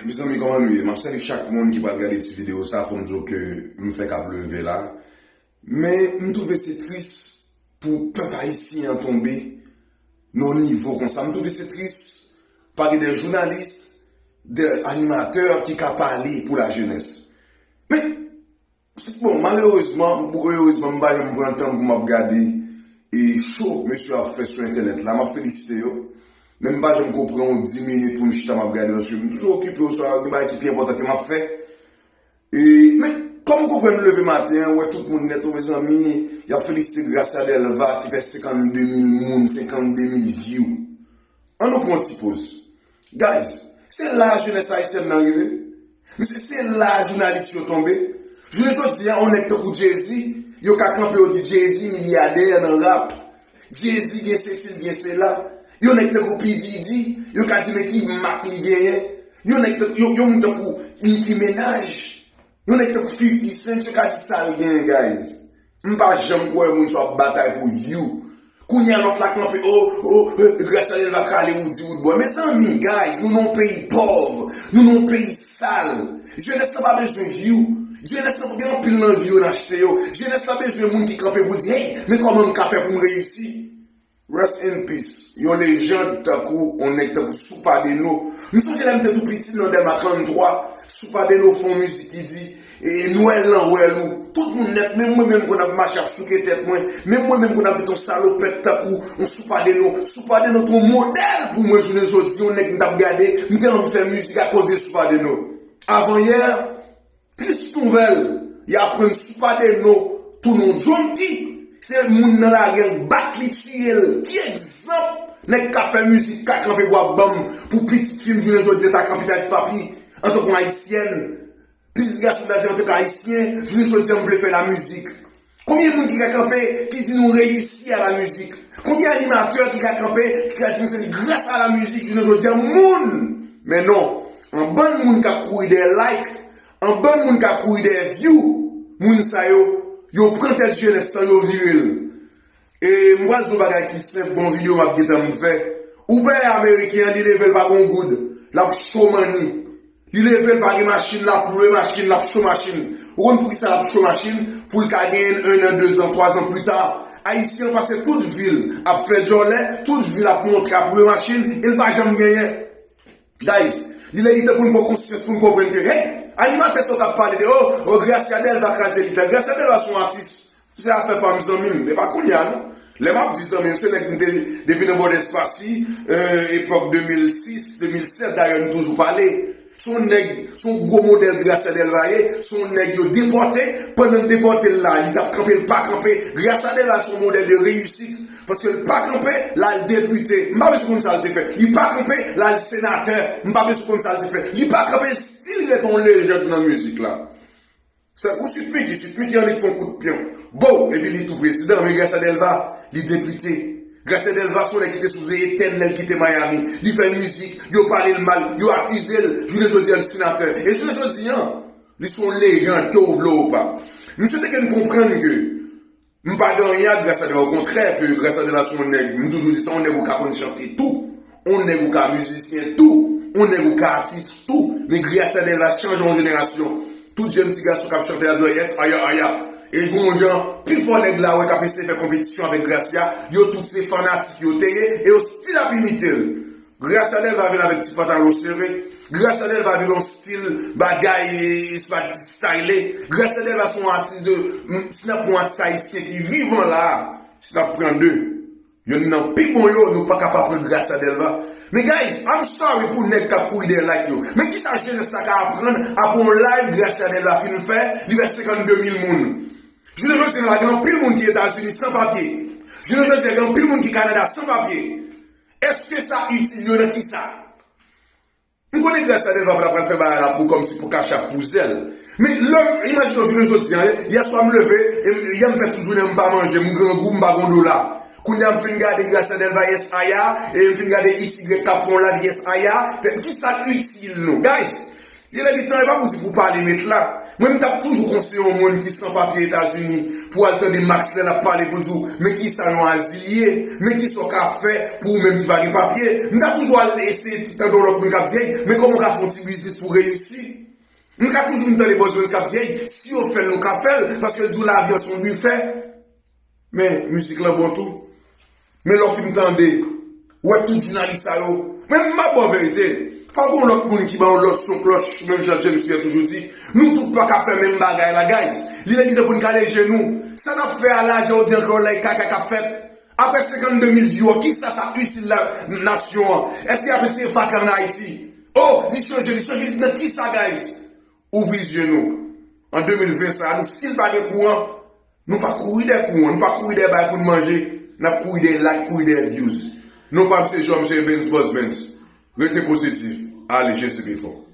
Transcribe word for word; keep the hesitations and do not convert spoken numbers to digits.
Mezanmi, kòman nou ye? M ap salye chak moun ki pral gade ti videyo sa. Fò m di w ke m fèk ap leve la. Men m twouve se tris pou pèp ayisyen an tonbe nan yon nivo konsa. M twouve se tris pa gen de jounalis, de animatè ki ka pale pou lajenès. Men, bon, malerezman ou erezman, m pa janm pran tan pou m ap gade e show mesye ap fè sou entènèt la. M ap felisite yo. Men m pa janm ko pran yon dis minit pou m chita m ap gade, paske m toujou okipe, oswa gen bagay ki pi enpòtan ke m ap fè. E, men, kòm ou konprann, m leve maten an, wè tout moun nèt, o mezanmi, y ap felisite Gracia Delva ki fè senkannde mil moun, senkannde mil view. Ann nou pran yon ti poz. Guys, se la jenès ayisyèn nan rive. Mesye, se la jounalis yo tonbe. Jounen jodi a, yon nèg tankou Jay-Z, yo ka kanpe yo di Jay-Z milyadè nan rap. Jay-Z gen sesi, l gen sela. Yon nèg tankou P. Diddy, yo ka di men ki mak li genyen. Yon nèg tankou, yon, yon moun tankou Nicki Minaj. Yon nèg tankou fifty Cent, yo ka di sa l genyen, guys. M pa janm kwè moun sa ap batay pou view. Kounye a lòt la kanpe, o, o, e, Gracia Delva kale Roody Roodboy. Mezanmi, guys, nou nan yon peyi pòv, nou nan yon peyi sal. Jenès lan pa bezwen view. Jenès lan gen anpil nan view yo n achte yo. Jenès lan bezwen moun ki kanpe pou di, hey, men kòman m ka fè pou m reyisi? Rest in peace. Yon lejand tankou, yon nèg tankou Soupadeno. M sonje lè m te tou piti nan Dèlma tranntwa, Soupadeno fè yon mizik ki di, e Nwèl lan wèl ou. Tout moun nèt, menm mwen menm konn ap mache ap souke tèt mwen, menm mwen menm konn ap met yon salopèt tankou yon Soupadeno. Soupadeno te yon modèl pou mwen jounen jodi, yon nèg m t ap gade, m te anvi fè mizik akoz de Soupadeno. Avanyè, tris nouvèl, y aprann Soupadeno tounen yon junkie. Se moun nan lari an k bat li, tiye l. Ki egzanp nèg k ap fè mizik ka kanpe pou ap ban m, pou pitit fi m jounen jodi a ta kanpe ta di, papi, antanke yon ayisyèn, pitit gason ta di, antanke ayisyen, jounen jodi a m vle fè lamizik. Konbyen moun ki ka kanpe, ki di nou reyisi a lamizik? Konbyen animatè ki ka kanpe, ki ka di nou se gras a lamizik jounen jodi a moun? Men non, yon bann moun k ap kouri dèyè like, yon bann moun k ap kouri dèyè view, moun sa yo, yo pran tèt jenès lan, yo vire l. E m pral di yon bagay ki senp, gon videyo m ap gentan m fè. Uber ameriken an, li leve l pa gon goud, l ap cho manni. Li leve l pa gen machin, l ap lwe machin, l ap cho machin. Ou konn poukisa l ap cho machin? Pou l ka genyen l en an, de zan, twa zan pita. Ayisyen an pase tout vi l ap fè djòlè, tout vi l ap montre ap lwe machin, e l pa janm genyen. Guys, li lè li tan pou n pran konsyans, pou n konprann ke, hey, animatè sa yo k ap pale de, oh, oh, Gracia Delva kraze lit la. Gracia Delva se yon atis. Se afè pa m, zanmi m. E pa kounye a, non. Lè m ap di zanmi m, se nèg m te, depi nan bò Dèspasi, euh, epòk de mil sis, de mil sèt, dayè, n toujou pale. Se yon nèg, se yon gwo modèl Gracia Delva ye, se yon nèg yo depòte, pandan n depòte l la, li t ap kanpe, l pa kanpe. Gracia Delva se yon modèl de reyisit, paske l pa kanpe, l al depite. M pa bezwen konn sa l te fè. Li pa kanpe, l al senatè. M pa bezwen konn sa l te fè. Li pa kanpe, still rete yon lejand nan mizik la. Sa kou Sweet Micky, Sweet Micky annik fè yon kout pyon. Bow! Epi li tou prezidan, men Gracia Delva, li depite. Gracia Delva se yon nèg ki te sipoze etènèl kite Miami. Li fè mizik, yo pale l mal, yo akize l. Jounen jodi a, li senatè. E jounen jodi a, li se yon lejand, ke w vle w pa. Misye te gen konprann ke m pa gen anyen ak Gracia Delva, okontrè, ke Gracia Delva se yon nèg, m toujou di sa, yon nèg ou ka konn chante tou, yon nèg ou ka mizisyen tou, yon nèg ou ka atis tou, men Gracia Delva chanje yon jenerasyon. Tout jèn ti gason k ap chante ap di, yes, aya, aya. E gon jan, pi fò nèg la wè k ap eseye fè konpetisyon avèk Gracia, yo tout se fanatik yo te ye, e yo still ap imite l. Gracia Delva vin avèk ti pantalon sere. Gracia Delva vin yon stil bagay, e, e, style. Gracia Delva se yon atis de, m, si n ap pran yon atis ayisyen ki vivan la, si n ap pran de, youn nan pi bon yo, nou pa ka pa pran Gracia Delva. Men guys, I'm sorry pou nèg k ap kouri dèyè like yo. Men kisa jenès la ka aprann apre yon live Gracia Delva fin fè, li fè senkannde mil moun? Jounen jodi a la, gen anpil moun ki Etazini san papye. Jounen jodi a, gen anpil moun ki Kanada san papye. Èske sa itil yo nan kisa? M konnen Gracia Delva pa pral fè bagay la pou kòmsi pou kachap pou zèl. Men lè m imajine w jounen jodi a, yè swa m leve, e m, yè m fè tout jounen m pa manje, m grangou, m pa gon dola. Kounye a m fin gade Gracia Delva, yes aya, e m fin gade X Y k ap fè yon live, yes aya. Kisa l itil nou? Guys, li lè li tan, e pa pou di pou pale met la. Mwen, m t ap toujou konseye yon moun ki san papye Etazini pou al tande Max lè l ap pale pou l di w, men kisa yon azilye, men kisa w ka fè pou ou menm ki pa gen papye. M t ap toujou al eseye tande yon lòt moun k ap di, "Ey, men kòman w ka fè yon ti biznis pou reyisi?" M ka toujou m tande Buzz Benz k ap di, "Ey, si yo fè l, nou ka fè l," paske l di w lavi an se yon bifè. Men mizik lan bon tou. Men lè w fin tande, w wè tout jounalis sa yo. Men m ap ba w verite. Fò gen yon lòt moun ki ba yon lòt son klòch, menm jan James Pierre toujou di, nou tout pa ka fè menm bagay la, guys. Li lè li tan pou n kale je nou. Sa n ap fè a la, jan w di an kreyòl la, e kaka k ap fèt. Apre senkannde mil view, kisa sa itil la nasyon an? Èske y ap retire fatra ann Ayiti? Oh, li chanje, li chanje, li nan kisa, guys? Ouvri zye nou. An de mil ven sa, nou, si n pa gen kouran, nou pa kouri dèyè kouran, nou pa kouri dèyè bagay pou n manje, n ap kouri dèyè like, kouri dèyè views. Non pa m se Jòm J Benz Buzz Benz. Rete pozitif. Ale, Jezi pi fò.